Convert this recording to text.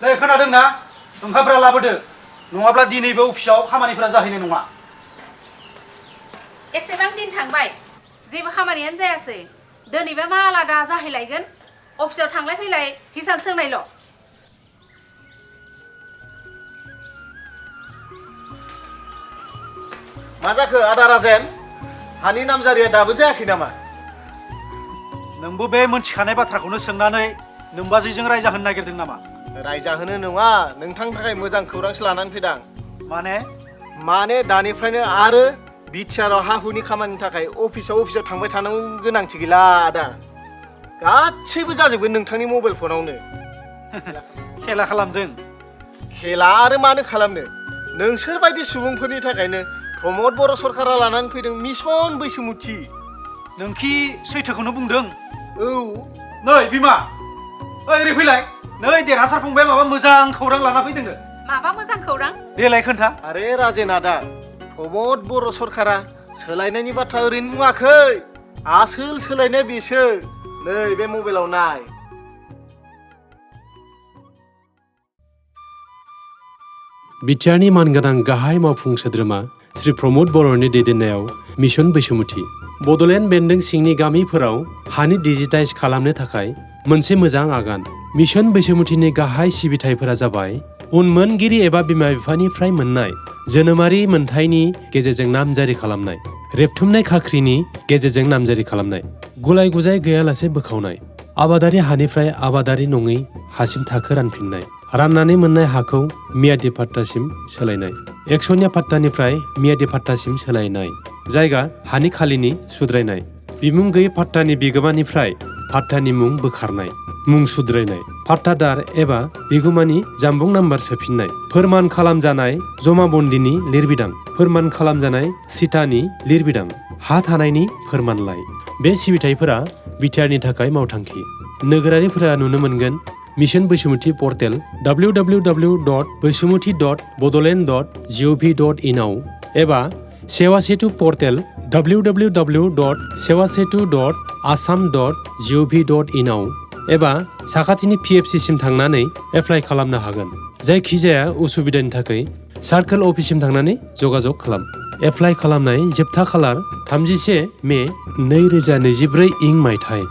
नै खोनादोंना ओंखामफ्रा लाबोदो नङाब्ला दिनैबो अफिसाव खामानिफोरा जाहैनाय नङा एसेबां दिन थांबाय जेबो खामानियानो जायासै दिनैबा मा आलादा जाहैलायगोन अफिसाव थांलाय फैलाय हिसान सोंनायल' मा जाखो आदा राजेन हानि नामजारिया दाबो जायाखै नामा नोंबो बे मोनथिखानाय बाथ्राखौनो सोंनानै नोंबाजैजों रायजाहोनो नागिरदों नामा रायजाहोनो नङा नोंथांनि थाखाय मोजां खौरांसो लानानै फैदां माने दानिफ्रायनो आरो बिटिआरआव हा हुनि खामानिनि थाखाय अफिसाव थांबाय थानांगौ गोनांथि गैला आदा गासैबो जाजोबगोन नोंथांनि मबाइल फनावनो खेला खालामदों खेला आरो मानो खालामनो नोंसोर बायदि सुबुंफोरनि थाखायनो प्रमद बर' सरकारा लानानै फैदों मिशन बैसोमुथि नोंखि सैथोखौनो बुंदों औ नै बिमा ओरै फैलाय नै देरहासार फंबाया माबा मोजां खौरां लाना फैदोंनो माबा मोजां खौरां देलाय खोन्था आरे राजेन आदा प्रमद बर' सरकारा सोलायनायनि बाथ्रा ओरैनो बुङाखै आसोल सोलायनाया बेसो नै बे मबाइलाव नाय बिटिआरनि मानगोनां गाहाय मावफुं सोद्रोमा श्री प्रमद बर'नि दैदेननायाव मिशन बैसोमुथि बड'लेण्ड बेन्दों सिंनि गामिफोराव हानि डिजिटाइज खालामनो थाखाय मोनसे मोजां आगान मिशन बैसोमुथिनि गाहाय सिबिथायफोरा जाबाय उनमोनगिरि एबा बिमा बिफानिफ्राय मोननाय जोनोमारि मोनथायनि गेजेरजों नामजारि खालामनाय रेबथुमनाय खाख्रिनि गेजेरजों नामजारि खालामनाय गुलाय गुजाय गैयालासे बोखावनाय आबादारि हानिफ्राय आबादारि नङै हासिम थाखो रानफिननाय राननानै मोननाय हाखौ मियादि पाट्टासिम सोलायनाय एकसनिया पाट्टानिफ्राय मियादि पाट्टासिम सोलायनाय जायगा हानि खालिनि सुद्रायनाय बिमुं गैयै पाट्टानि बिगोमानिफ्राय पाट्टानि मुं बोखारनाय मुं सुद्रायनाय पाट्टादार एबा बिगुमानि जामबुं नाम्बार सोफिननाय फोरमान खालामजानाय जमाबन्दीनि लिरबिदां फोरमान खालामजानाय सिटानि लिरबिदां हा थानायनि फोरमानलाइ बे सिबिथायफोरा बिटिआरनि थाखाय मावथांखि नोगोरारिफोरा नुनो मोनगोन मिशन बैसोमुथि पर्टेल www.baisumuthi.bodoland.gov.in आव एबा सेवा सेतु पर्टेल www.sewasetu.assam.gov.in आव एबा साखाथिनि PFC सिम थांनानै एप्लाइ खालामनो हागोन जायखिजाया उसुबिदानि थाखाय सार्कोल अफिससिम थांनानै जगाजग खालाम एप्लाइ खालामनाय जोबथा खालार 31 मे 2024 मायथाइ